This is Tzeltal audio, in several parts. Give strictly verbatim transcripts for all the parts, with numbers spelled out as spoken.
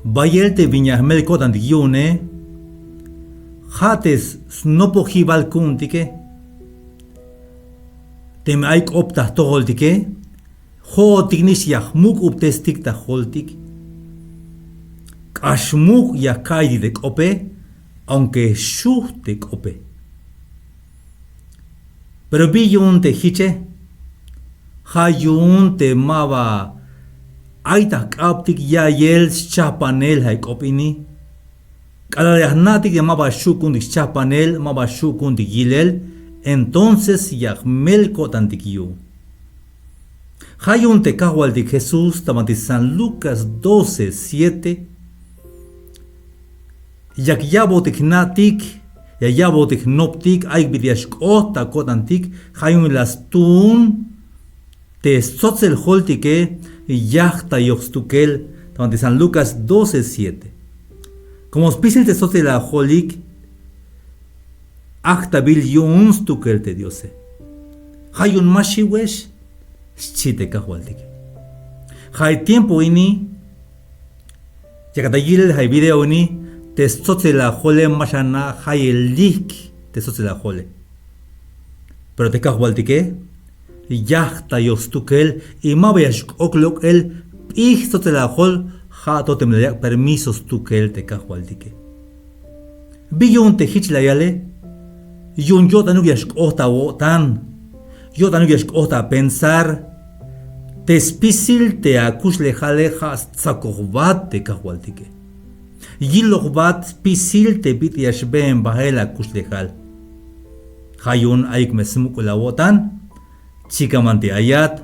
Bayel te bin ya jmel ko'tantik yu'une, ja' te snopojibal ku'untike. Teme ay k'op ta jtojoltike, jo'otik nix ya jmuk'ubtestik ta joltik. K'ax muk' ya ka'aytik te k'ope, aunque xuj te k'ope. Pero bi yu'un te jiche, ja' yu'un te maba ay ta jk'abtik ya'iyel schajpanel ja' k'op ini. K'alal ya jna'tik te maba xju' ku'untik schajpanel, maba xju' ku'untik yilel, entonces ya jmel ko'tantik yu'un. Ja' yu'un te kajwaltik Jesús ta banti San Lucas doce siete, yak ya'botik jna'tik, ya ya'botik jnoptik, ay bit'il ya xk'ot ta ko'tantik, ja' yu'un la stuun te stsotsel joltike yajtayoj stukel, ta banti San Lucas doce siete. Como spisil te stsotsel jolik, ajtabil yu'un stukel te Diose. Ja' yu'un ma xiwex, xchi te kajwaltike. Ja' tiempo ini, yakat ta yilel ja' video ini, te stsotsel jole ma xana' jayel lik te stsotsel jole. Pero te kajwaltike, yajtayoj stukel, y maba ya xk'ok lok'el p'ij stsotsel jol, ja' to teme la yak' permiso stukel te kajwaltike. Bi yu'un te jich la yale, yu'un yo'tanuk ya xk'ot awo'tan, yo'tanuk ya xk'ot apensar, te spisil te akuxlejale ja' stsakojbat te kajwaltike. Yilojbat spisil te bit'il ya xbeen bael akuxlejal. Ja' yu'un ayuk me smuk'ul awo'tan, chikan banti ayat,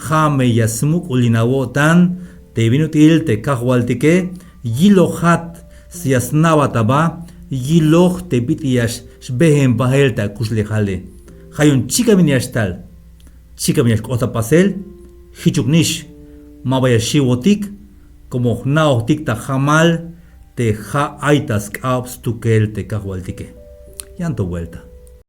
ja' me ya smuk'ulin awo'tan te bin ut'il te kajwaltike, yilojat, ya sna'bat aba, yiloj te bit'il ya xbeen bael te akuxlejale. Ja' yu'un chikan bin ya xtal, chikan bin ya xk'ot ta pasel, jichuk nix, maba ya xiwotik, como jna'ojtik ta jamal te ja' ay ta sk'ab stukel te kajwaltike. Yan to vuelta.